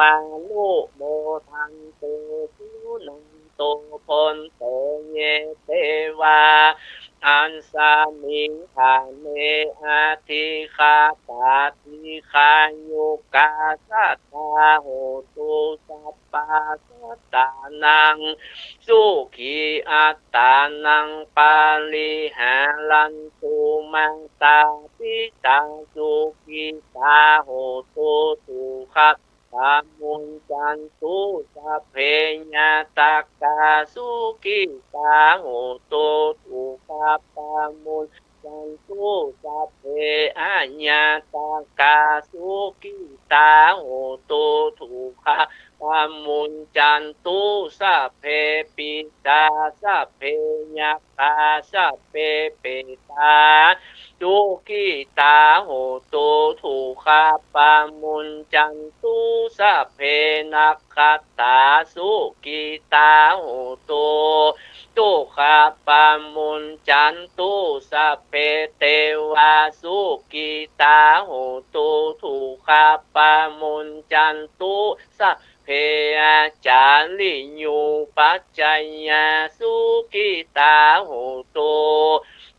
อนุโมทันตุ สุนันโต โพนโต เย เตวา อัสมิง ขเณ อธิคาตา ดีฆายุกา สัตตา โหตุ สัพพา สัตตานัง สุขี อัตตานัง ปาริหารันตุ มาตา ปิตา สุขิตา โหตุ สุขะ ปะมุญจันตุ สัพเพ ญาตากา สุขิตา โหตุ สุขะ ปะมุญจันตุ สัพเพ อญาตากา สุขิตา โหตุ สุขะ ปะมุญจันตุ สัพเพ ปิตา สัพเพ ยักขา สัพเพ เปตา สุขิตา โหตุ สุขะ ปะมุญจันตุ สัพเพ นักขัตตา สุขิตา โหตุ สุขะ ปะมุญจันตุ สัพเพ เตวา สุขิตา โหตุ สุขะ ปะมุญจันตุ สัพเพ อาจาริยูปัจจายา สุขิตา โหตุ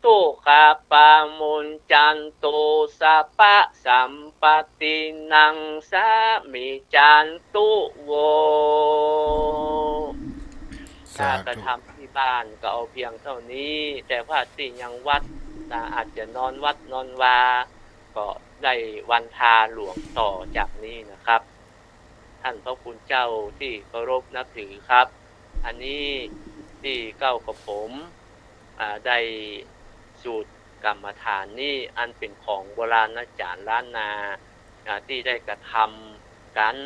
สุขะ ปะมุญจันตุ สัพพะสัมปตตินัง สามิจันตุ โว สาธุ ถ้ากระทำที่บ้านก็เอาเพียงเท่านี้ แต่ว่าตี้ยังวัดนะ อาจจะนอนวัดนอนวา ก็ได้วันทาหลวงต่อจากนี้นะครับ ท่านพระคุณเจ้าที่เคารพนับถือครับ อันนี้ตี้เก้ากับผม อ่า ได้สูตรกรรมฐานนี้ อันเป๋นของโบราณอาจ๋ารย์ล้านนา อ่า ตี้ได้กระทำกั๋น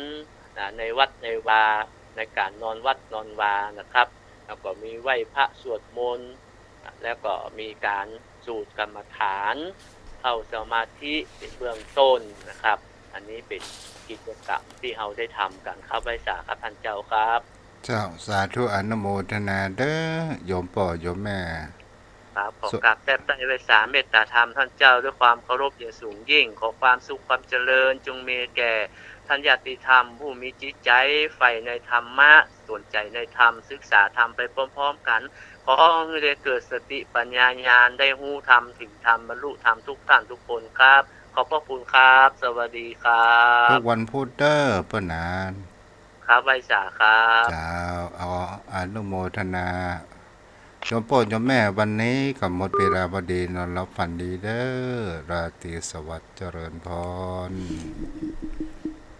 อ่า ในวัดในวา ในก๋านนอนวัดนอนวานะครับ แล้วก็มีไหว้พระสวดมนต์ แล้วก็มีก๋านสูตรกรรมฐาน เข้าสมาธิเป๋นเบื้องต้นนะครับ อันนี้เป๋นกิจกรรมตี้เฮาได้ทำกั๋นครับ ไหว้สาครับต้านเจ้าครับ เจ้า สาธุอนุโมทนาเต๊อะ โยมป้อโยมแม่ ครับ ขอกราบแต๊บใต้ไหว้สาเมตต๋าธรรมต้านเจ้าด้วยความเคารพอย่างสูงยิ่ง ขอความสุขความเจริญจงมีแก่ต้านญาติธรรมผู้มีจิตใจ๋ใฝ่ในธรรมะ สนใจ๋ในธรรม ศึกษาธรรมไปพร้อมๆ กั๋น ขอหื้อได้เกิดสติปัญญาญาณ ได้ฮู้ธรรม ถึงธรรม บรรลุธรรมทุกท่านทุกคนครับ ขอบพระคุณครับ สวัสดีครับ ทุกวันพุธเต๊อะป้อหนาน ครับ ไหว้สาครับ เจ้า เอา อนุโมทนา โยมป้อโยมแม่ วันนี้ก็หมดเวลาพอดี นอนหลับฝันดีเต๊อะ ราตรีสวัสดิ์ เจริญพร